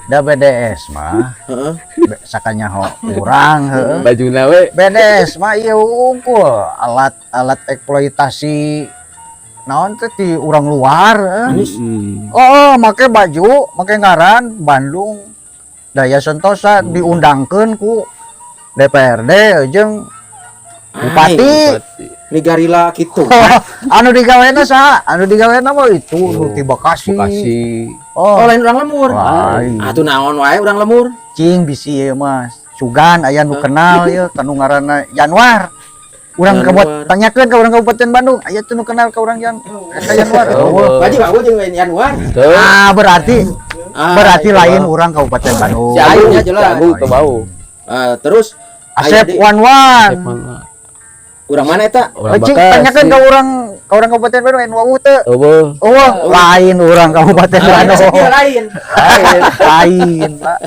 Da BDS mah sakanyaho urang, heuh. Bajuna we. BDS mah ieu unggul alat alat eksploitasi naon teh ti urang luar, heuh. Oh, make baju, make ngaran Bandung Daya Sentosa, diundangkeun ku DPRD jeung bupati. Bupati. Ini garila gitu. Anu digawena saha? Anu digawena mah itu nu ti Bekasi. Bekasi. Oh, Oh, lain urang lembur. Lain. Atuh naon wae urang lembur. Cing bisi ieu mah. Sugan aya nu kenal ieu kanu ngaranna Januar. Urang Januar. Kabupaten, tanyakeun ka urang Kabupaten Bandung, aya tuh nu kenal ka urang Jan ka Januar. Oh. Baji bagus jeung Januar. Tuh. Ah, berarti Ah, berarti itu. Lain urang Kabupaten Bandung. Si Agung, Lainnya si jelas. Agung tuh bau. Ah, terus Asep aya di- Wan Wan. Urang mana eta? Orang Oh, cing, Bekasi. tanyakeun ka urang Kabupaten Bandung anu wawuh teu? Oh, Oh, lain urang Kabupaten Lain, Bandung. Asep ieu lain. Lain, lain, Pak.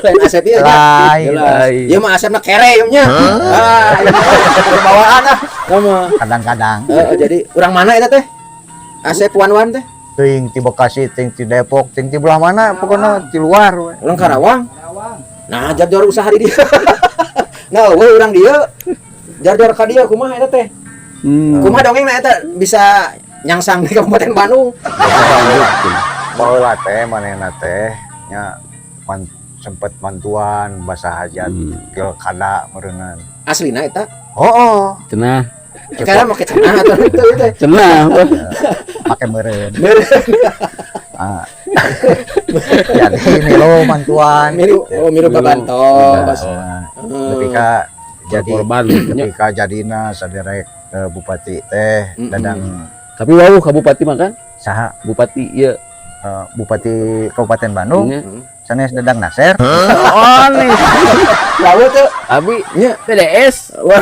Lain Asep ieu nya. Lain. Jelas. Lain. Ieu mah Asepna kere ieu nya. Ah, ieu mah bawaan ah. Kamu. Kadang-kadang Heeh, jadi urang mana eta teh? Asep Wan Wan teh? Teuing ti Bekasi, teuing ti Depok, teuing ti belah mana, pokoknya ti luar we. Urang Karawang. Nah, jar-jar usaha di dieu. Nah, we urang dieu. Jar-jar ka dieu kumaha eta teh? Kumaha dongeng na eta bisa nyangsang di Kabupaten Bandung? Baheula teh manehna teh nya sempet mantuan bahasa hajat pilkada meureunan. Aslina eta? Oh. Cenah. Karena make cenah atau itu teh. Cenah. Make meureun. Ah. Jadi milu mantuan. Milu, oh, milu babantos. Nah, nepi ka jadi Korban. Nepi ka jadina saderek bupati teh Dadang. Tapi wawuh ka bupati mah kan? Saha? Bupati ieu. Bupati Kabupaten Bandung Nya. Sanes Dadang Naser. Oh, nih. Lalu tuh Abi nya PDS. Wah.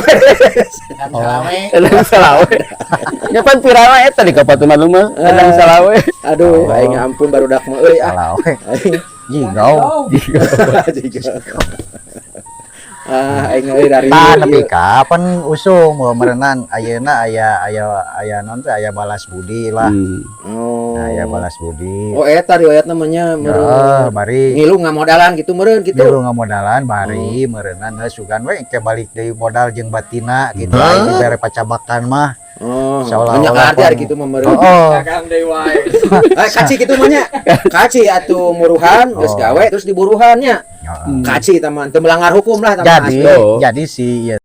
Oh. Dadang Salawe. Nya pan pirala eta di Kabupaten Bandung mah. Dadang Salawe. Aduh, Oh. aing ampun barudak mah euy ah. Salah we. Aing Jigau. juga. Ah, aing euy dari Tah, nepi ka pan usum meureunan ayeuna aya aya aya naon teh, aya balas budi lah. Oh. Nah, aya balas budi. Oh, eta riwayat namanya Ya, meureun. bari Ngilu ngamodalan gitu meureun gitu. Ngilu ngamodalan bari meureunnan heuh sugan we ke balik deui modal jeung batina gitu, aing dibere pacabakan mah. Oh, Seolah-olah banyak arti hari gitu mah meureun. Oh. Dagang deui wae. Eh, kaci gitu mah nya. Kaci atuh muruhan geus Oh. gawe terus diburuhan nya. Ya. Kaci eta mah teu melanggar hukum lah eta mah Jadi asli. Oh. jadi si ieu.